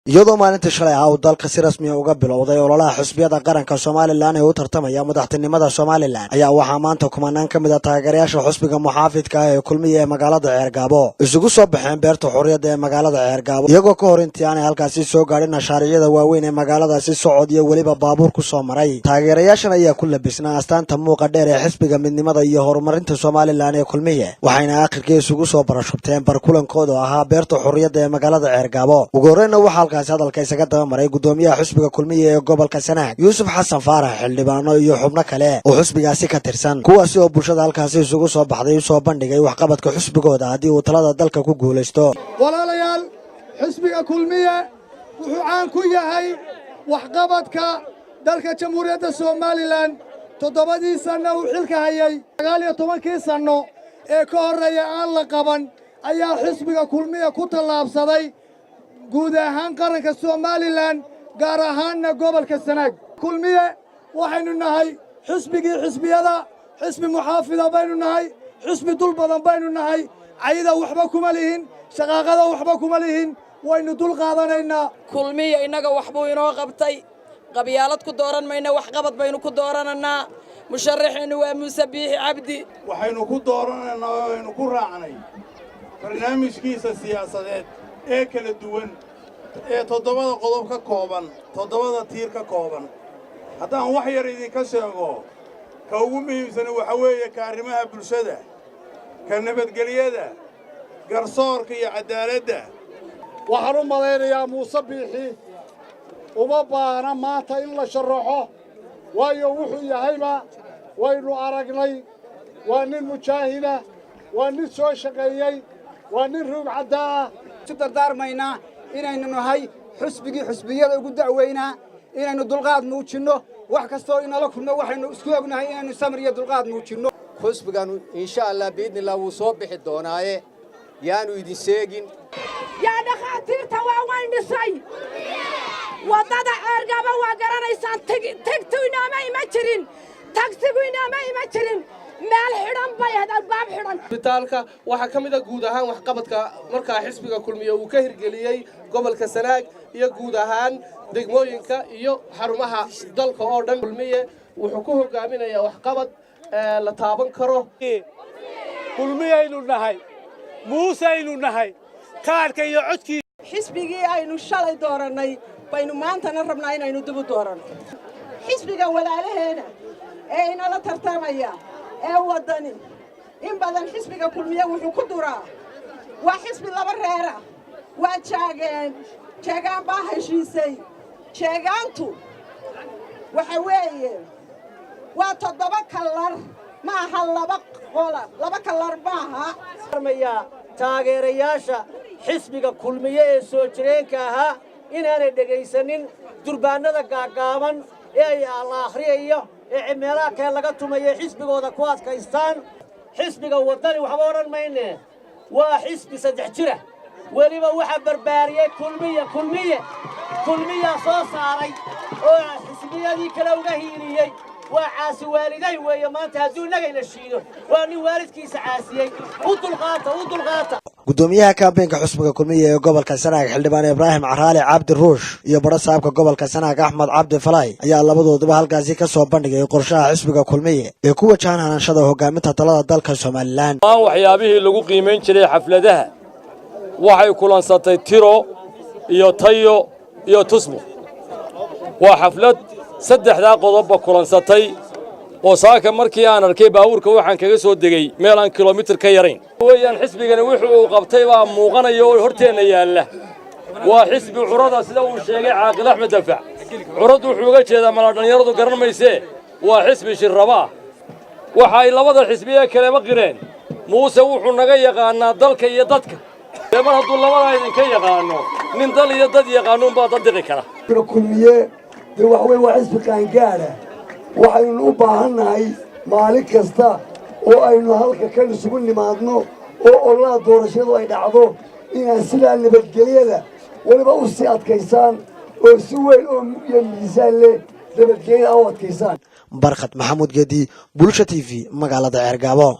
Iyadoo maalintii shalay ah uu dalka si rasmiya uga bilowday ololaha xisbiyada qaranka Somaliland ee u tartamaya madaxtinimada Somaliland, ayaa waxaa maanta kumanaan ka mid ah taageerayaasha xisbiga muxaafidka ah ee Kulmiya ee magaalada Ceergaabo isugu soo baxeen beerta Xorriyadda ee magaalada Ceergaabo, iyagoo ka hor intii aanay halkaasi soo gaadhin mashaariicda waaweyn ee magaaladaasi socod iyo weliba baabuur ku soo maray. Taageerayaashan ayaa ku labisnaa astaanta muuqa dheer ee xisbiga Midnimada iyo Horumarinta Somaliland ee Kulmiye, waxayna aakhirkii isugu soo barashubteen barkulankooda oo ahaa beerta Xorriyadda ee magaalada Ceergaabo. Ugu horreynna waxaa halkaasi hadalka isaga daba maray guddoomiyaha xisbiga Kulmiye ee gobolka Sanaag, Yuusuf Xasan Faarax, xildhibaano iyo xubno kale oo xisbigaasi ka tirsan, kuwaasi oo bulshada halkaasi isugu soo baxday usoo bandhigay waxqabadka xisbigooda haddii uu talada dalka ku guulaysto. Walaalayaal, xisbiga Kulmiye wuxuu caan ku yahay waxqabadka dalka Jamhuuriyadda Somaliland. 7dii sanno uu xilka hayay, 19kii sanno ee ka horreeya aan la qaban ayaa xisbiga Kulmiye ku tallaabsaday guud ahaan qaranka Somaliland, gaar ahaanna gobolka Sanaag. Kulmiye waxaynu nahay xisbigii xisbiyada, xisbi muxaafida baynu nahay, xisbi dul badan baynu nahay. Cayda waxba kuma lihin, shaqaaqada waxba kuma lihin, waynu dul qaadanaynaa. Kulmiya innaga waxbuu inoo qabtay. Qabyaalad ku dooran mayna, waxqabad baynu ku dooranannaa. Musharaxeennu waa Muuse Biixi Cabdi. Waxaynu ku dooranaynaa oo aynu ku raacnay barnaamijkiisa siyaasadeed ee kala duwan ee toddobada qodob ka kooban, toddobada tiir ka kooban. Haddaan wax yar idinka sheego, ka ugu muhiimsani waxa weeye ka arrimaha bulshada, ka nabadgelyada, garsoorka iyo caddaaladda. Waxaan u malaynayaa Muuse Biixi uma baahna maanta in la sharaxo, waayo wuxuu yahayba waynu aragnay. Waa nin mujaahida, waa nin soo shaqeeyey, waa nin ruug caddaa ah. Isu dardaarmaynaa inaynu nahay xusbigii xusbiyada ugu da'weynaa, inaynu dulqaad muujinno. Wax kastoo inala kulmo, waxaynu isku ognahay inaynu samir iyo dulqaad muujinno. Xusbiganu insha Allah biidni illah wuu soo bixi doonaaye, yaanu idin seegin. Yaa dhakhaatiirta waaweyn dhisay? Waddada Ceergaba waa garanaysaan. Tigtu inooma ima jirin, tagsigu inooma ima jirin, meel xidhan bay ahayd, albaab xidhan. Isbitaalka waxaa ka mid ah guud ahaan waxqabadka markaa xisbiga Kulmiye uu ka hirgeliyey gobolka Sanaag iyo guud ahaan degmooyinka iyo xarumaha dalka oo dhan. Kulmiye wuxuu ku hogaaminayaa waxqabad la taaban karo. Kulmiyaynu nahay, Muusaynu nahay, kaadhka iyo codkii. Xisbigii aynu shalay doorannay baynu maantana rabnaa inaynu dib u dooranno. Xisbiga walaalaheena ee inala tartamaya ee Waddani, in badan xisbiga Kulmiye wuxuu ku duraa waa xisbi laba reera, waa jaageen, jeegaan baa heshiisay. Jeegaantu waxa weeye waa toddoba colour, ma aha laba qola, laba colour maaha. Taageerayaasha xisbiga Kulmiye ee soo jireenka ahaa inaanay dhegaysanin durbaannada gaaggaaban ee ay la akhriyayo ee meelaha kale laga tumayo, xisbigooda ku adkaystaan. Xisbiga Waddani waxba odhan mayne, waa xisbi saddex jira. Weliba waxaa barbaariyey Kulmiye. Kulmiye, Kulmiyaa soo saaray oo xisbiyadii kale uga hiiliyey. Waa caasi waalidayn weeye. Maanta hadduu innagayna shiido, waa nin waalidkiisa caasiyey. U dulqaata, u dulqaata. Guddoomiyaha kaambeenka xusbiga Kulmiya ee gobolka Sanaag, xildhibaan Ibraahim Caraali Cabdi Ruush, iyo badho saabka gobolka Sanaag, Axmed Cabdi Falay, ayaa labadooduba halkaasi ka soo bandhigay qorshaha xisbiga Kulmiye ee ku wajahan hanashada hogaaminta talada dalka Somaliland. Waxyaabihii lagu qiimayn jiray xafladaha waxay kulansatay tiro iyo tayo iyo tusmo. Waa xaflad saddexdaa qodobba kulansatay oo saaka markii aan arkay baabuurka waxaan kaga soo degey meel aan kilomitir ka yarayn weeyaan. Xisbigani wuxuu uu qabtay baa muuqanaya oo horteenna yaalla. Waa xisbi curada, sida uu sheegay Caaqil Axmed Dafac. Curaddu wuxuu uga jeedaa malaa dhallinyaradu garan maysee, waa xisbi shirraba ah. Waxa ay labada xisbi ee kaleba qireen, Muuse wuxuu naga yaqaannaa dalka iyo dadka. Dee mar hadduu labadaa idinka yaqaano, nin dal iyo dad yaqaanuunbaa dad dhiqi kara. Kulmiye dee waxa weye waa xisbi qaangaada. Waxaynu u baahannahay maalin kasta oo aynu halka kan isugu nimaadno oo ololaha doorashadu ay dhacdo inaan sidaa nabadgelyada weliba u sii adkaysaan oo si weyn oo iyo miisaan leh nabadgelyada u adkaysaan. Barkhad Maxamuud Gedi, Bulsha TV, magaalada Ceergaabo.